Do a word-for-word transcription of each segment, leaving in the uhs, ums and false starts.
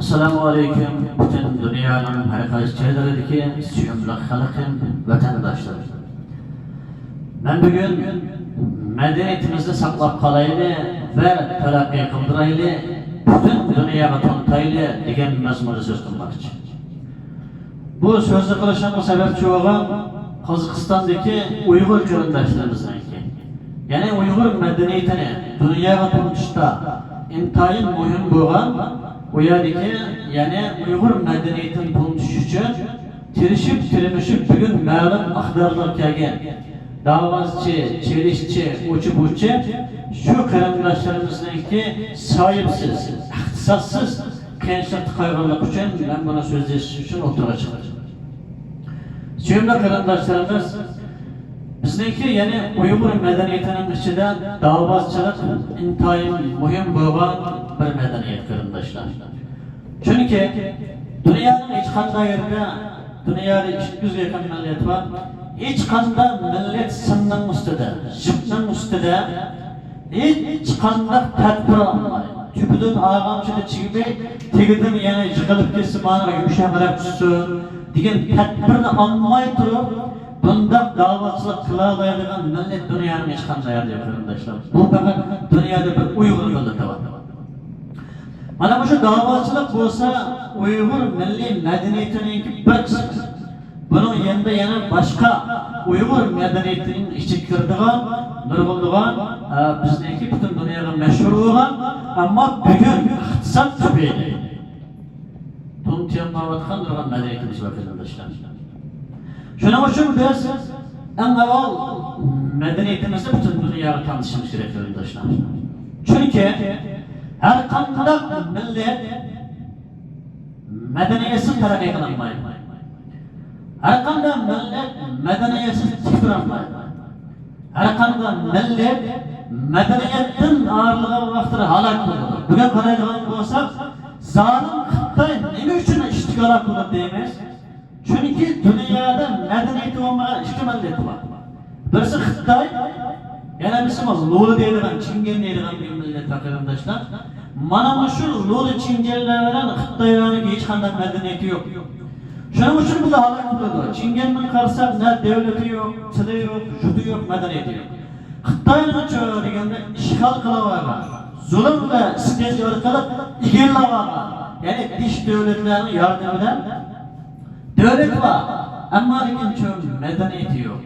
ئەسسالامۇ ئەلەيكۇم، پۈتۈن دۇنيانىڭ ھەر قايسى جايلىرىدىكى سۆيۈملۈك خەلقىم، ۋەتەنداشلىرىم. مەن بۈگۈن مەدەنىيىتىمىزنى ساقلاپ قالايلى ۋە تەرەققىي قىلدۇرايلى، پۈتۈن دۇنياغا تونۇتايلى دېگەن مەزمۇندا سۆز قىلماقچى. بۇ سۆزنى قىلىشىمغا سەۋەبچى بولغان قازاقىستاندىكى ئۇيغۇر قېرىنداشلىرىمىزنىڭكى، يەنى ئۇيغۇر مەدەنىيىتىنى دۇنياغا تونۇتۇشتا ئىنتايىن مۇھىم بولغان، ئۇ يەردىكى، يەنى ئۇيغۇر مەدەنىيىتىنى تونۇتۇش ئۈچۈن تىرىشىپ، تىرمىشىپ، بۈگۈن مەلۇم ئىقتىدارلارغا كەلگەن داۋازچى، چېلىشچى، ئۇچى-بۇچى، شۇ قېرىنداشلىرىمىزنىڭكى ساھىبسىز، ئىقتىسادسىز قىيىنچىلىقتا قالغانلىقى ئۈچۈن مەن بۇنى سۆزلىشىش ئۈچۈن ئوتتۇرىغا چىقتىم. سۆيۈملۈك قېرىنداشلىرىمىز، بىزنىڭكى، يەنى ئۇيغۇر مەدەنىيىتىنىڭ ئىچىدە داۋازچىلىق ئىنتايىن مۇھىم بولغان بىر مەدەنىيەت، قېرىنداشلار. چۈنكى دۇنيانىڭ ھېچقانداق يېرىدە، دۇنيادا ئىككى يۈزگە يېقىن مىللەت بار. ھېچقانداق مىللەت سىمنىڭ ئۈستىدە، جىپنىڭ ئۈستىدە ھېچقانداق تەدبىر ئالماي، تۈپىدىن ئاغامچىنى چىگمەي، تېگىدىن يەنە يىقىلىپ كەتسە، مانا يۇمشاقراق چۈشسۇن دېگەن تەدبىرنى ئالماي تۇرۇپ، بۇنداق داۋاچىلىق قىلالايدىغان مىللەت دۇنيانىڭ ھېچقانداق يەردە يوق، قېرىنداشلار. بۇ پەقەت دۇنيادا بىر ئۇيغۇر مىللىتى بار. مانا مۇشۇ داۋاچىلىق بولسا ئۇيغۇر مىللىي مەدەنىيىتىنىڭكى بىر قىسمى. بۇنىڭ يېنىدا يەنە باشقا ئۇيغۇر مەدەنىيىتىنىڭ ئىچىگە كىرىدىغان نۇرغۇنلىغان، ئە، بىزنىڭكى پۈتۈن دۇنياغا مەشھۇر بولغان، ئەمما بۈگۈن ئىقتىساد تۈپەيلى تونۇتۇلمايۋاتقان نۇرغۇن مەدەنىيىتىمىز بار، قېرىنداشلار. شۇنىڭ ئۈچۈن بىز ئەڭ ئاۋۋال مەدەنىيىتىمىزنى پۈتۈن دۇنياغا تونۇتۇشىمىز كېرەك، قېرىنداشلار. چۈنكى ھەر قانداق مىللەت مەدەنىيەتسىز تەرەققىي قىلالمايدۇ. ھەر قانداق مىللەت مەدەنىيەتسىز تىك تۇرالمايدۇ. ھەر قانداق مىللەت مەدەنىيەتتىن ئايرىلغان ۋاقتىدا ھالاك بولىدۇ. بۈگۈن قارايدىغان بولساق، زالىم خىتاي نېمە ئۈچۈن ئىشتىكى ھالاك بولىدۇ دەيمىز؟ چۈنكى دۇنيادا مەدەنىيىتى بولمىغان ئىككى مىللەت بار. بىرسى خىتاي، يەنە بىرسى لۇلا دەيدىغان، چىڭگەن دەيدىغان بىر مىللەت بار، قېرىنداشلار. مانا مۇشۇ لۇلا، چىڭگەنلەر بىلەن خىتايلارنىڭ ھېچقانداق مەدەنىيىتى يوق. شۇنىڭ ئۈچۈن بۇلار ھالاك بولىدۇ. چىڭگەننى قارىساق، نە دۆلىتى يوق، تىلى يوق، يۇرتى يوق، مەدەنىيىتى يوق. خىتاينىڭچۇ دېگەندە ئىشغال قىلىۋالغان، زۇلۇم ۋە ئىشكەنجە ئارقىلىق ئىگىلەۋالغان، يەنى دىش دۆلەتلەرنىڭ ياردىمى بىلەن دۆلىتى بار، ئەمما لېكىن چوڭ مەدەنىيىتى يوق.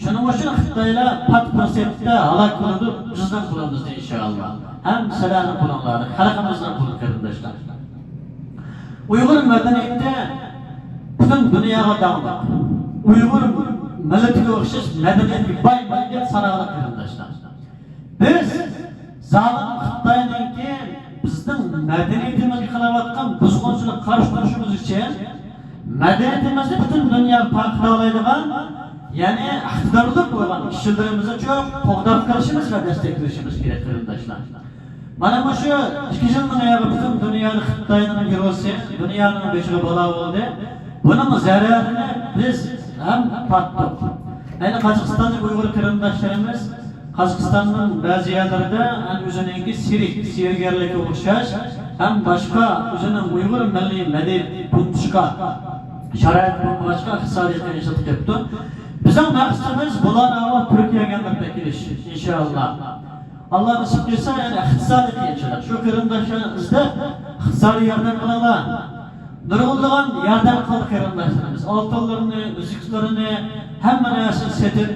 شۇنىڭ ئۈچۈن خىتايلار پات پۇرسەتتە ھالاك بولىدۇ، بىزنىڭ قولىمىزدا ئىنشائاللا. ھەم سىلەرنىڭ قولۇڭلاردا، خەلقىمىزنىڭ قولىدا، قېرىنداشلار. ئۇيغۇر مەدەنىيىتى پۈتۈن دۇنياغا داڭلىق. ئۇيغۇر مىللىتىگە ئوخشاش مەدەنىيەتكە باي مىللەت ساناقلىق، قېرىنداشلار. بىز زالىم خىتاينىڭكى بىزنىڭ مەدەنىيىتىمىزگە قىلىۋاتقان بۇزغۇنچىلىققا قارشى تۇرۇشىمىز ئۈچۈن، مەدەنىيىتىمىزنى پۈتۈن دۇنياغا تارقىتالايدىغان، يەنى ئىقتىدارلىق بولغان كىشىلىرىمىزنى چوڭ قوغداپ قېلىشىمىز ۋە دەستەكلىشىمىز كېرەك، قېرىنداشلار. مانا مۇشۇ ئىككى يىلنىڭ ئايىغى پۈتۈن دۇنيادا خىتاينىڭ ۋىرۇسى دۇنيانىڭ بېشىغا بالا بولدى. بۇنىڭ زەرەرىنى بىز ھەم تارتتۇق. ئەينى قازاقىستاندىكى ئۇيغۇر قېرىنداشلىرىمىز قازاقىستاننىڭ بەزى يەرلىرىدە ھەم ئۆزىنىڭكى سېرك، سېھىرگەرلىككە ئوخشاش، ھەم باشقا ئۆزىنىڭ ئۇيغۇر مىللىي مەدەنىيىتى تونۇتۇشقا شارائىت بولمىغاچقا، ئىقتىسادىي قىيىنچىلىققا كەپتۇ. بىزنىڭ مەقسىتىمىز بۇلارنى ئاۋۋال تۈركىيەگە ئەكىرىپ ئەكېلىش، ئىنشائاللا. ئاللا نېسىپ قىلسا، يەنى ئىقتىسادىي قىيىنچىلىق. شۇ قېرىنداشلارنى ئىزدەپ، ئىقتىسادىي ياردەم قىلىڭلار. نۇرغۇنلىغان ياردەم قىلدى قېرىنداشلىرىمىز. ئالتۇنلىرىنى، ئۈزۈكلىرىنى، ھەممە نەرسىنى سېتىپ،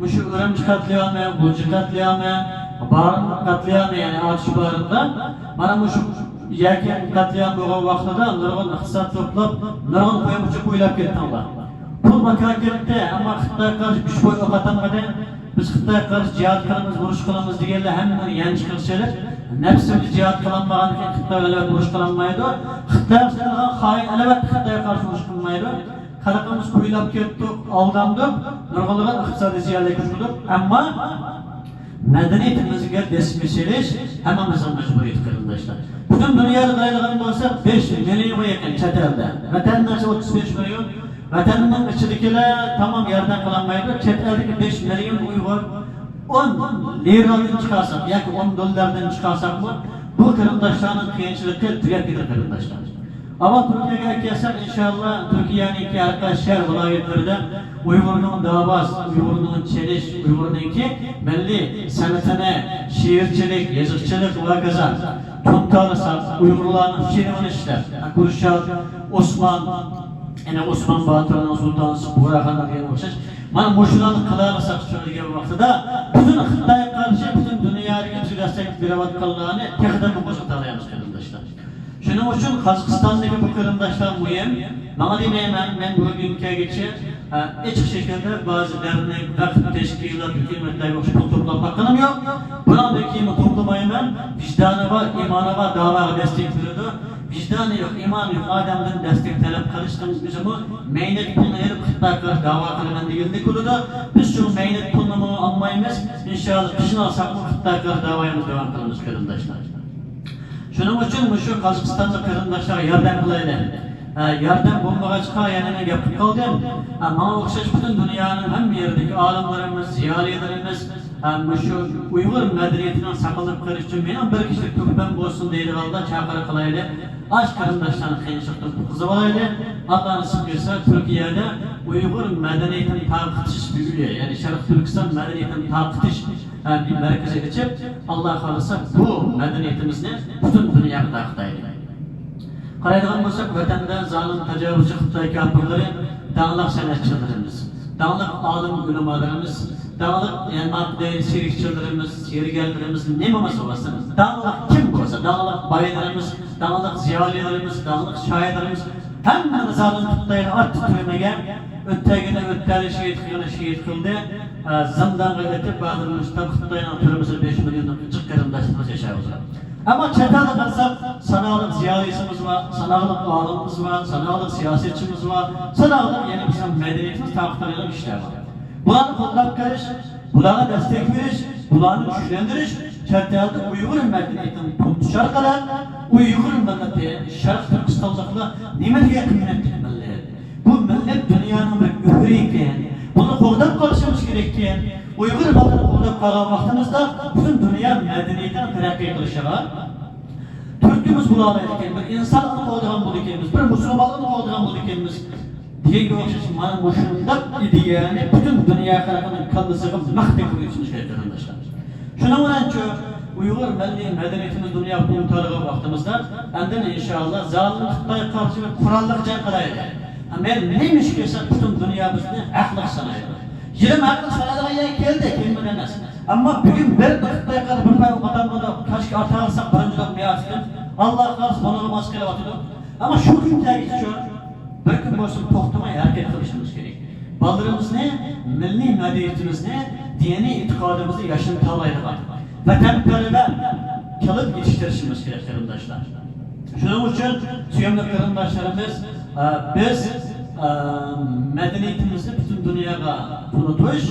مۇشۇ ئۈرۈمچى قەتلىئامى، غۇلجا قەتلىئامى، بارىن قەتلىئامى، يەنى ئاتۇش بارىندا، مانا مۇشۇ يەكەن قەتلىئام بولغان ۋاقتىدا نۇرغۇن ئىقتىساد توپلاپ، نۇرغۇن قويۇن-قوچاق ئويلاپ كەتتىڭلار. پۇل بىكار كەتتى، ئەمما خىتايغا قارشى كۈچ بوي ئوق ئاتالمىدى. بىز خىتايغا قارشى جىھاد قىلىمىز، ئۇرۇش قىلىمىز دېگەندە ھەممىنى يانچۇقىغا سېلىپ، نەپسىمىز جىھاد قىلالمىغاندىكىن خىتايغا ئەلۋەتتە ئۇرۇش قىلالمايدۇ. خىتايغا قارشى قىلغان خائىن ئەلۋەتتە خىتايغا قارشى ئۇرۇش قىلمايدۇ. خەلقىمىز كويلاپ كەتتۇق، ئالداندۇق، نۇرغۇنلىغان ئىقتىسادىي زىيانلىق ئۇچرىدۇق. ئەمما مەدەنىيىتىمىزگە دەسمە سېلىش ھەممىمىزنىڭ مەجبۇرىيىتى، قېرىنداشلار. پۈتۈن دۇنيادا قارايدىغان بولساق، بەش مىليونغا يېقىن چەت ئەلدە. ۋەتەندە ئوتتۇز بەش مىليون، ۋەتەننىڭ ئىچىدىكىلەر تامام ياردەم قىلالمايدۇ. چەت ئەلدىكى بەش مىليون ئۇيغۇر ئون لىرادىن چىقارساق ياكى ئون دوللاردىن چىقارساقمۇ، بۇ قېرىنداشلارنىڭ قىيىنچىلىقى تۈگەپ كېتىدۇ، قېرىنداشلار. ئاۋۋال تۈركىيەگە كەلسەك، ئىنشاللا، تۈركىيەنىڭكى ھەر قايسى شەھەر، ۋىلايەتلىرىدە ئۇيغۇرنىڭ داۋاسى، ئۇيغۇرنىڭ چېلىش، ئۇيغۇرنىڭكى مىللىي سەنئىتىنى، شېئىرچىلىك، يېزىقچىلىق ۋە ھاكازا تونۇتالىساق، ئۇيغۇرلارنىڭ فىلىمىنى ئىشلەپ، گۈلشات، ئوسمان، يەنە ئوسمان باتۇرنىڭ، سۇلتان بۇغراخاننىڭ دېگەنگە ئوخشاش، مانا مۇشۇلارنى قىلالىساق شۇ دېگەن ۋاقتىدا، پۈتۈن خىتايغا قارشى پۈتۈن دۇنيادىكى بىزگە دەستەك بېرىۋاتقانلارنى تېخىدىنمۇ قوزغىتالايمىز، قېرىنداشلار. شۇنىڭ ئۈچۈن قازاقىستاندىكى بۇ قېرىنداشلار مۇھىم. ماڭا دېمەيمەن، مەن بۈگۈنگىچە، ئە، ئېچىق شەكىلدە بەزى دەرنەك، ۋەقىپ، تەشكىلات، ھۆكۈمەتلەرگە ئوخشاش پۇل توپلاپ باققىنىم يوق. بۇنىڭدىن كېيىنمۇ توپلىمايمەن. ۋىجدانى بار، ئىمانى بار داۋاغا دەستەك بېرىدۇ. ۋىجدانى يوق، ئىمانى يوق ئادەمدىن دەستەك تەلەپ قىلىشنىڭ ئۆزىمۇ مەينەت پۇلنى ئېلىپ خىتايغا قارشى داۋا قىلىمەن دېگەندەك بولىدۇ. بىز شۇ مەينەت پۇلنىمۇ ئالمايمىز. ئىنشاللا قىشنى ئالساقمۇ خىتايغا قارشى داۋايىمىزنى داۋام قىلىمىز، قېرىنداشلار. شۇنىڭ ئۈچۈن مۇشۇ قازاقىستانلىق قېرىنداشلارغا ياردەم قىلايلى. ھە، ياردەم بولمىغاچقا يەنە مەن گەپ قىلىپ قالدىم. ھە، ماڭا ئوخشاش پۈتۈن دۇنيانىڭ ھەممە يېرىدىكى ئالىملىرىمىز، زىيالىيلىرىمىز، ھە، مۇشۇ ئۇيغۇر مەدەنىيىتىنىڭ ساقلىنىپ قېلىشى ئۈچۈن مېنىڭ بىر كىشىلىك تۆھپەم بولسۇن دەيدىغانلار چاقىرىق قىلايلى. ئاش قېرىنداشلارنى قىيىنچىلىقتىن قۇتقۇزۇۋالايلى. ئاللا نېسىپ قىلسا، تۈركىيەدە ئۇيغۇر مەدەنىيىتىنى تارقىتىش بۆلۈمى، يەنى شەرقىي تۈركىستان مەدەنىيىتىنى تارقىتىش، ھە، بىر مەركىزى ئېچىپ، ئاللا خالىسا، بۇ مەدەنىيىتىمىزنى پۈتۈن دۇنياغا تارقىتايلى. قارايدىغان بولساق، ۋەتەندە زالىم تاجاۋۇزچى خىتاي كاپىرلىرى داڭلىق سەنئەتچىلىرىمىز، داڭلىق ئالىم ئۆلىمالىرىمىز، داڭلىق يەنماقدەي شېرىكچىلىرىمىز، شېرىگەرلىرىمىز، نېمە بولسا بولسۇن، داڭلىق كىم بولسا، داڭلىق بايلىرىمىز، داڭلىق زىيالىيلىرىمىز، داڭلىق شائىرلىرىمىز، ھەممىنى زالىم خىتاينىڭ ئاتتى تۈرمىگە، ئۆتتەگىنى ئۆتتەردى، شېھىت قىلغىنى شېھىت قىلدى. ئە، زىندانغا ئېتىپ، ھازىر مۇشۇنداق خىتاينىڭ تۈرمىسىدە بەش مىليوندىن جىق قېرىنداشلىرىمىز ياشاۋاتىدۇ. ئەمما چەت ئەلدە قارىساق، ساناقلىق زىيالىيسىمىز بار، ساناقلىق ئالىمىمىز بار، ساناقلىق سىياسەتچىمىز بار، ساناقلىق يەنە بىزنىڭ مەدەنىيىتىمىز تارقىتىدىغان كىشىلەر بار. بۇلارنى قوللاپ قېلىش، بۇلارغا دەستەك بېرىش، بۇلارنى كۈچلەندۈرۈش، چەت ئەلدە ئۇيغۇر مەدەنىيىتىنى تونۇتۇش ئارقىلىق ئۇيغۇر مىللىتى، شەرقىي تۈركىستانلىقلار نېمە دېگەن قىممەتلىك مىللەت. بۇ مىللەت دۇنيانىڭ بىر گۆھىرى ئىكەن. بۇنى قوغداپ قېلىشىمىز كېرەك ئىكەن. ئۇيغۇر مىللىتىنى قوغداپ قالغان ۋاقتىمىزدا پۈتۈن دۇنيا مەدەنىيىتىنىڭ تەرەققىي قىلىشىغا، تۈركىمىز بولالايدىكەن، بىر ئىنسانلىقنى قوغدىغان بولىدىكەنمىز، بىر مۇسۇلمانلىقنى قوغدىغان بولىدىكەنمىز دېگەنگە ئوخشاش مانا مۇشۇنداق ئىدىيەنى پۈتۈن دۇنيا خەلقىنىڭ كاللىسىغا مەختەم قويۇشىمىز كېرەك، قېرىنداشلار. شۇنىڭ بىلەنچۇ ئۇيغۇر مىللىي مەدەنىيىتىمىز دۇنياغا تونۇتۇلغان ۋاقتىمىزدا، ئاندىن ئىنشاللا زالىم خىتايغا قارشى بىر قوراللىق جەڭ قىلايلى. مەن نېمە ئىش قىلسام پۈتۈن دۇنيا بىزنى ھەقلىق سانايدۇ. يېرىم ھەقلىق سانايدىغان يەرگە كەلدى، كەلمىگەن ئەمەس. ئەمما بۈگۈن بىر خىتايغا بىر پاي قاتارمىدا كاشكى ئاتالساق بىرىنچى بولۇپ مېڭەتتىم. ئاللا خالىسا بۇنىڭغا ماس كېلىۋاتىدۇ. ئەمما شۇ كۈن كەلگۈچە بىر كۈن بولسۇن توختىماي ھەرىكەت قىلىشىمىز كېرەك. بالىلىرىمىزنى، مىللىي مەدەنىيىتىمىزنى، دىنىي ئېتىقادىمىزنى ياشنىتالايدىغان، ۋەتەنپەرۋەر قىلىپ يېتىشتۈرۈشىمىز كېرەك، قېرىنداشلار. شۇنىڭ ئۈچۈن سۆيۈملۈك قېرىنداشلىرىمىز، ئە، بىز، ئە، مەدەنىيىتىمىزنى پۈتۈن دۇنياغا تونۇتۇش،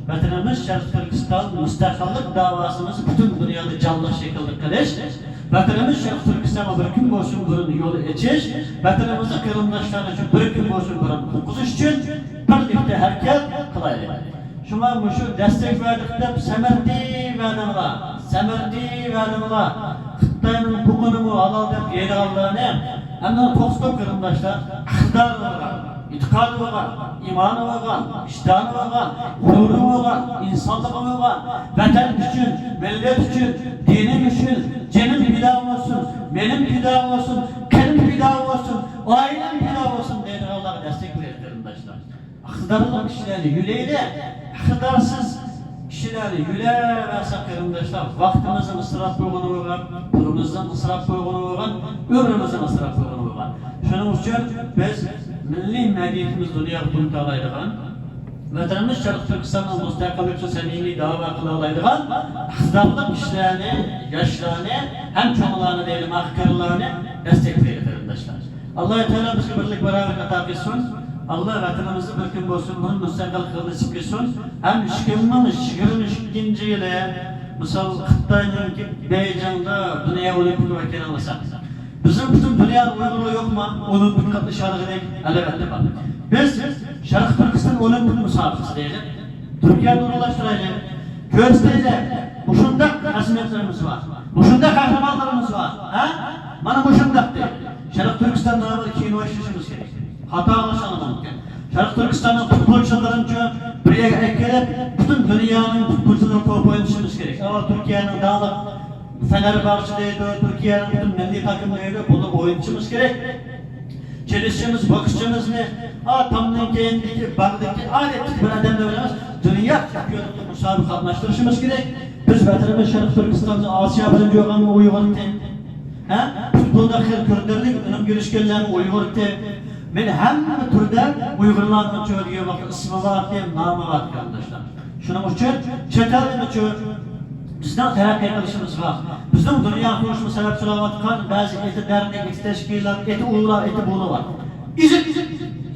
ۋەتىنىمىز شەرقىي تۈركىستان مۇستەقىللىق داۋاسىمىزنى پۈتۈن دۇنيادا جانلىق شەكىلدە قىلىش، ۋەتىنىمىز شەرقىي تۈركىستانغا بىر كۈن بولسۇن بۇرۇن يول ئېچىش، ۋەتىنىمىزدە قېرىنداشلارنى شۇ بىر كۈن بولسۇن بۇرۇن قۇتقۇزۇش ئۈچۈن بىرلىكتە ھەرىكەت قىلايلى. شۇڭا مۇشۇ دەستەك بەردۇق دەپ سەمەردى ۋەدىڭلار، سەمەردى ۋەدىڭلار، خىتاينىڭ پوقىنىمۇ ھالال دەپ يەيدىغانلارنى ئەمدى توختىتىپ قېرىنداشلار، ئىقتىدارى بولغان، ئېتىقادى بولغان، ئىمانى بولغان، ۋىجدانى بولغان، غۇرۇرى بولغان، ئىنسانلىقى بولغان، ۋەتەن ئۈچۈن، مىللەت ئۈچۈن، دىنىم ئۈچۈن جېنىم پىدا بولسۇن، مېلىم پىدا بولسۇن، قېنىم پىدا بولسۇن، ئائىلەم پىدا بولسۇن دەيدىغانلارغا دەستەك بېرىڭ قېرىنداشلار. ئىقتىدارلىق كىشىلەرنى يۆلەيلى، ئىقتىدارسىز كىشىلەرنى يۆلەۋەرسەك قېرىنداشلار، ۋاقتىمىزنىڭ ئىسراپ بولغىنى بولغان، پۇلىمىزنىڭ ئىسراپ بولغىنى بولغان، ئۆمرىمىزنىڭ ئىسراپ بولغىنى بولغان. شۇنىڭ ئۈچۈن بىز مىللىي مەدەنىيىتىمىز دۇنياغا تونۇتالايدىغان، ۋەتىنىمىز شەرقىي تۈركىستاننىڭ مۇستەقىللىكى ئۈچۈن سەمىمىي داۋا قىلالايدىغان ئىقتىدارلىق كىشىلەرنى، ياشلارنى ھەم چوڭلارنى دەيلى، قېرىلارنى دەستەك بېرەيلى قېرىنداشلار. ئاللا تائالا بىزگە بىرلىك باراۋەرلىك ئاتا قىلسۇن. ئاللا ۋەتىنىمىزنى بىر كۈن بولسۇن بۇرۇن مۇستەقىل قىلغىنى نېسىپ قىلسۇن. ھەم ئىككى مىڭ يىگىرمە ئىككىنچى يىلى مىسال خىتاينىڭكى بېيجىڭدا دۇنيا ئولىمپىك ۋەكىلى ئاڭلىساق، بىزنىڭ پۈتۈن دۇنيانىڭ ئۇيغۇرلىرى يوقما ئولىمپىكقا قاتنىشالىغۇدەك؟ ئەلۋەتتە بار. بىز شەرقىي تۈركىستان ئولىمپىك مۇسابىقىسى دەيلى، تۈركىيەنى ئورۇنلاشتۇرايلى، كۆرسىتەيلى، مۇشۇنداق ئەزىمەتلىرىمىز بار. مۇشۇنداق قەھرىمانلىرىمىز بار، ھە؟ مانا مۇشۇنداق دەپ. شەرقىي تۈركىستان نامىدا كىنو ئىشلىشىمىز كېرەك. خاتا ئاڭلىشىڭلار مۇمكىن. شەرقىي تۈركىستاننىڭ پۇتبولچىلىرىنىچۇ بىر يەرگە ئەكېلىپ، پۈتۈن دۇنيانىڭ پۇتبولچىلىرىنى توپ ئوينىتىشىمىز كېرەك. ئەۋۋەل تۈركىيەنىڭ داڭلىق فەنەرباخچە دەيدۇ، تۈركىيەنىڭ پۈتۈن مىللىي تاكىمى دەيدۇ، بۇنى ئوينىتىشىمىز كېرەك. چېلىشىمىز، بوكسچىمىزنى، ئا، تامنىڭ كەينىدىكى باغدىكى ئادەتتىكى بىر ئادەملەر ئەمەس، دۇنيا چېمپىيونلۇقىدا مۇسابىقە قاتناشتۇرۇشىمىز كېرەك. بىز ۋەتىنىمىز شەرقىي تۈركىستاندا ئاسىيا بىرىنچى بولغان ئۇيغۇر تېم. ھە؟ پۇتبولدا خېلى كۆرۈنەرلىك ئۈنۈم كۆرسەتكەنلەرمۇ ئۇيغۇر تېم. مەن ھەممە تۈردە ئۇيغۇرلارنىڭ چۆ دېگەن ۋاقىتتا ئىسمى بار تېم، نامى بار، قېرىنداشلار. شۇنىڭ ئۈچۈن چەت ئەلنىڭچۇ بىزنىڭ تەرەققىي قىلىشىمىزغا، بىزنىڭ دۇنيا تونۇشىمىز سەۋەب سوراۋاتقان بەزى ئېتى دەرنەك، ئېتى تەشكىلات، ئېتى ئۇلۇغلار، ئېتى بۇلۇغلار ئېزىپ، ئېزىپ،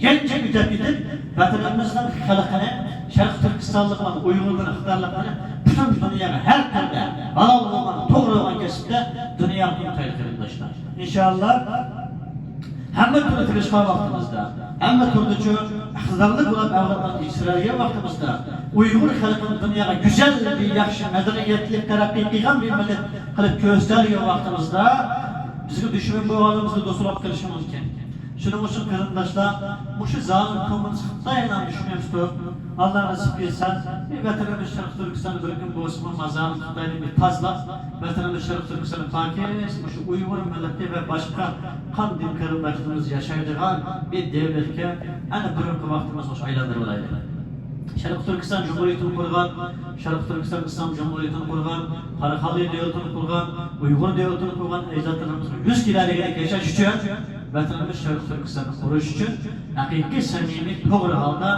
يەنچە ئۆتەپ كېتىپ، ۋەتىنىمىزنىڭ خەلقىنى، شەرقىي تۈركىستانلىقلارنى، ئۇيغۇرلارنى، خىتايلىقلارنى پۈتۈن دۇنياغا ھەر تۈردە ھالال بولغان، توغرا بولغان كەسىپتە دۇنياغا تونۇتايلى، قېرىنداشلار. ئىنشاللا. ھەممە تۈردە تىرىشقان ۋاقتىمىزدا، ھەممە تۈردىچۇ ئىقتىدارلىق بولۇپ ئەۋلادلارنى يېتىشتۈرەلىگەن ۋاقتىمىزدا، ئۇيغۇر خەلقىنى دۇنياغا گۈزەل بىر ياخشى مەدەنىيەتلىك تەرەققىي قىلغان بىر مىللەت قىلىپ كۆرسىتەلىگەن ۋاقتىمىزدا، بىزگە دۈشمەن بولغانلىرىمىزنى دوست بولۇپ قېلىشى مۇمكىن. شۇنىڭ ئۈچۈن قېرىنداشلار، مۇشۇ زالىم كوممۇنىست خىتاينىڭ دۈشمىنى تۇتۇپ، ئاللا نېسىپ قىلسا، ۋەتىنىمىز شەرقىي تۈركىستان بىر كۈن بولسىمۇ مازالىم خىتاينى بىر تازىلاپ، ۋەتىنىمىز شەرقىي تۈركىستاننى پاكىز، مۇشۇ ئۇيغۇر مىللىتى ۋە باشقا قان دىن قېرىنداشلىرىمىز ياشايدىغان بىر دۆلەتكە ئەنە بۇرۇنقى ۋاقتىمىزغا ئايلاندۇرۇۋالايلى. شەرقىي تۈركىستان جۇمھۇرىيىتىنى قۇرغان، شەرقىي تۈركىستان ئىسلام جۇمھۇرىيىتىنى قۇرغان، قاراخانلى دۆلىتىنى قۇرغان، ئۇيغۇر دۆلىتىنى قۇرغان ئەجدادلىرىمىزغا يۈز كېلەلىگىدەك ياشاش ئۈچۈن ۋەتىنىمىز شەرقىي تۈركىستاننى قۇرۇش ئۈچۈن ھەقىقىي، سەمىمىي، توغرا ھالدا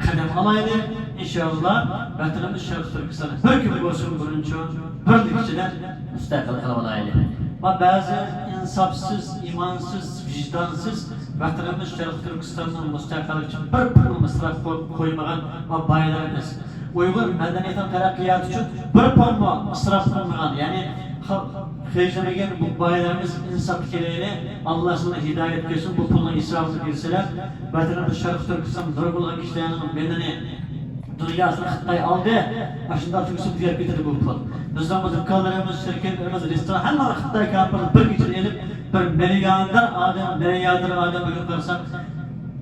قەدەم ئالايلى. ئىنشاللا، ۋەتىنىمىز شەرقىي تۈركىستان بىر كۈن بولسۇن بۇرۇنچۇ بىرلىك ئىچىدە مۇستەقىل قىلىۋالايلى. ۋە بەزى ئىنساپسىز، ئىمانسىز، ۋىجدانسىز ۋەتىنىمىز شەرقىي تۈركىستاننىڭ مۇستەقىللىكى ئۈچۈن بىر پۇلمۇ ئىسراپ قوي-، قويمىغان ۋە بايلىرىمىز، ئۇيغۇر مەدەنىيىتىنىڭ تەرەققىياتى ئۈچۈن بىر پۇلمۇ ئىسراپ قىلمىغان، يەنى خە-، خەجلىمىگەن بۇ بايلىرىمىز ئىنساپقا كېلەيلى. ئاللا سىلەرنى ھىدايەت قىلسۇن، بۇ پۇلنىڭ ئىسراپىنى بىلسىلەر، ۋەتىنىمىز شەرقىي تۈركىستان نۇرغۇنلىغان كىشىلەرنىڭ مېلىنى، دۇنياسىنى خىتاي ئالدى، ئاشۇنداق تۈگسە تۈگەپ كېتىدۇ بۇ پۇل. بىزنىڭ بۇ دۇكانلىرىمىز، شىركەتلىرىمىز، رېستوران، ھەممىنى خىتاي كاپىرلار بىر كېچىدە ئېلىپ، بىر مىلياردېر ئادەم، مىلياردېر ئادەم بۈگۈن قارىساق،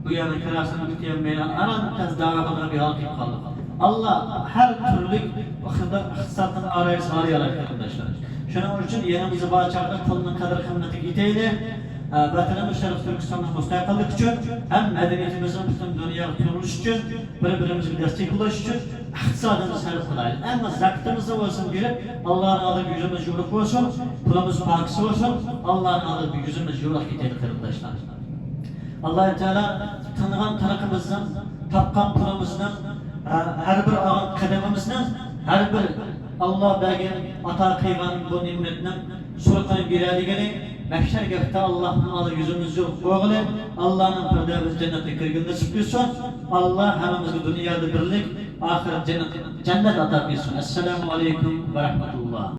بۇ يەرنىڭ كىراسىنى ئۆتىيەلمەيدىغان ئاران تەس دەۋا قىلىدىغان بىر ھالغا كېلىپ قالدۇق. ئاللا ھەر تۈرلۈك ئىقتىسادنىڭ ئارىسىنى ئالايلى، قېرىنداشلار. شۇنىڭ ئۈچۈن يېنىمىزدا بار چاغدا پۇلنىڭ قەدىر قىممىتىگە يېتەيلى. ۋەتىنىمىز شەرقىي تۈركىستاننىڭ مۇستەقىللىكى ئۈچۈن ھەم مەدەنىيىتىمىزنىڭ پۈتۈن دۇنياغا تونۇلۇشى ئۈچۈن، بىر-بىرىمىزگە دەستەك بولۇش ئۈچۈن ئىقتىسادىمىزنى سەرپ قىلايلى. ئەمما زاكىتىمىزنى بولسۇن بېرىپ، ئاللانىڭ ئالدىدا يۈزىمىز يورۇق بولسۇن، پۇلىمىز پاكىز بولسۇن، ئاللانىڭ ئالدىدا يۈزىمىز يورۇق كېتەيلى، قېرىنداشلار. ئاللا تائالا تىنغان تىنىقىمىزنىڭ، تاپقان پۇلىمىزنىڭ، ھە، ھەر بىر ئالغان قەدىمىمىزنىڭ، ھەر بىر ئاللا بەرگەن، ئاتا قىلغان بۇ نېمەتنىڭ سۇرىقىنى بېرەلىگىلى، مەھشەر گەپتە ئاللانىڭ ئالدىدا يۈزىمىز يورۇق بولغىلى، ئاللانىڭ پىردەۋس جەننەتكە كىرگىلى نېسىپ قىلسۇن. ئاللا ھەممىمىزگە دۇنيادا بىرلىك، ئاخىرەت جەننەت، جەننەت ئاتا قىلسۇن. ئەسسالامۇ ئەلەيكۇم ۋە رەھمەتۇللا.